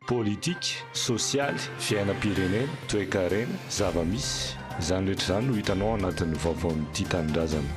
Politika, sosialy, fiainam-pirenena, toekarena, zava-misy, izany rehetra izany no hitanao ao anatin'ny vaovaon'ny Tia Tanindrazana.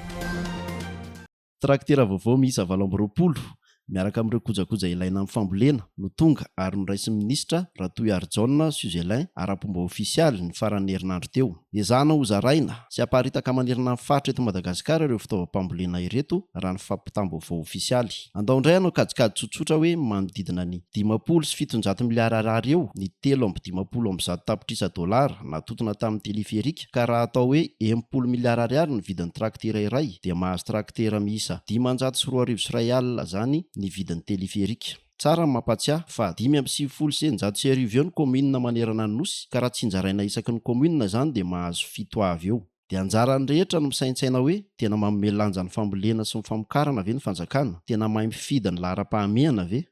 Traktera vaovao miisa 28, miaraka amin'ireo kojakoja ilaina amin'ny fambolena, no tonga ary noraisin'ny minisitra Ratohiarijaona Suzelin ara-pomba ofisialy ny faran'ny herinandro teo. Ezahana hozaraina sy haparitaka manerana ny faritra eto Madagasikara ireo fitaovam-pambolena ireto raha ny fampitam-baovao ofisialy. Andao indray hanao kajikajy tsotsotra hoe manodidina ny 750 miliara ariary eo ny 153 tapitrisa dolara natontona tamin'ny teleferika ka raha atao hoe 60 miliara ariary ny vidin'ny traktera iray dia mahazo traktera miisa 2100 izany ny vidin'ny teleferika. Tsara ny mampatsiahy fa 1695 eo ny kaominina manerana ny Nosy ka raha tsinjaraina isaky ny kaominina izany dia mahazo fito avy eo. Dia anjaran'ny rehetra no misaintsaina hoe tena manome lanja ny fambolena sy ny famokarana ve ny fanjakana? Tena mahay mifidy ny laharam-pahamehana ve?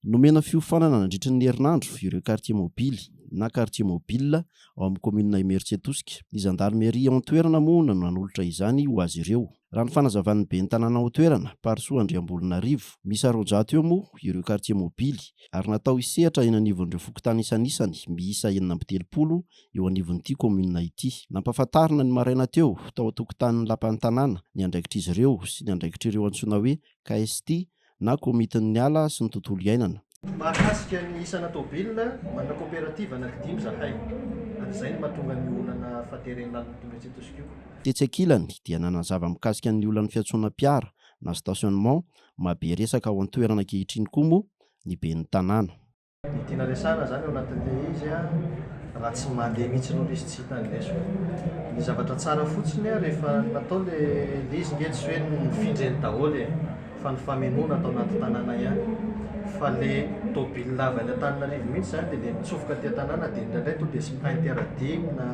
Nomena fiofanana nandritry ny herinandro ireo quartier mobily na quartier mobile ao amin'ny kaominina Imerintsiatosika. Ny zandarimeria ao an-toerana moa no nanolotra izany ho azy ireo. Raha ny fanazavan'ny ben'ny tanàna ao an-toerana, Parisoa Andriambololonarivo, miisa 200 eo moa ireo quartier mobily ary natao hisehatra eny anivon'ireo fokontany isanisany miisa 36 eo anivon'ity kaominina ity. Nampahafantarina ny maraina teo tao an-tokotanin'ny lapan'ny tanàna ny andraikitr'izy ireo sy ny andraikitr'ireo antsoina hoe KST na Komitin'ny Ala sy ny Tontolo Iainana. Mahakasika ny isana tôbila, manana koperativa anankidimy izahay, ary izay no mahatonga ny olana fahateren'ny lalana tonga etsy Antosika io. Tetsy ankilany dia nanazava mikasika ny olan'ny fiantsonam-piara na stationnement mahabe resaka ao an-toerana ankehitriny koa moa ny ben'ny tanàna. Ny tiana resahana zany ao anatin'ilay izy an, raha tsy mandeha mihitsy aloha ilay izy tsy hita ny lesona. Ny zavatra tsara fotsiny an, rehefa natao ilay izy nge tsy hoe nifindra eny daholo e, fa ny famenoana atao anaty tanàna ihany. Fa le tôbily avy any Antananarivo mihitsy zany dia le mitsofoka aty an-tanàna dia indraindray tonga dia sprinter dimy na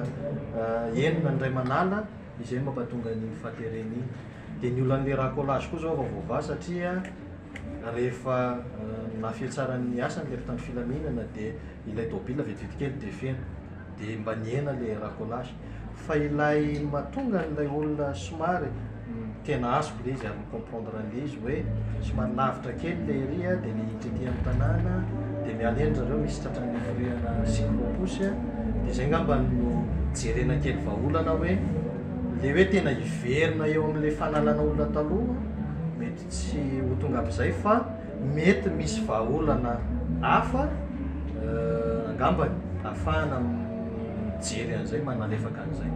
enina ny iray manala, izay no mampatonga an'iny fahaterena iny. Dia ny olan'ilay racolage koa zao efa voavaha satria Rehefa nahafehy tsara ny asany ilay mpitandro filaminana dia ilay tôbila vetivety kely dia feno, dia mba nihena ilay racolage. Fa ilay mahatonga an'ilay olona somary, tena azoko ilay izy ary mi-comprendre an'ilay izy hoe somary lavitra kely ilay ery dia ilay hiditra ety amin'ny tanàna dia miala eny zareo misy tratran'ny firehana cyclo-pousse dia izay angamba no jerena kely vahaolana hoe ilay hoe tena hiverina eo amin'ilay fanalana olona taloha mety Tsy ho tonga amin'izay fa mety misy vahaolana hafa angambany ahafahana mijery an'izay manalefaka an'izay.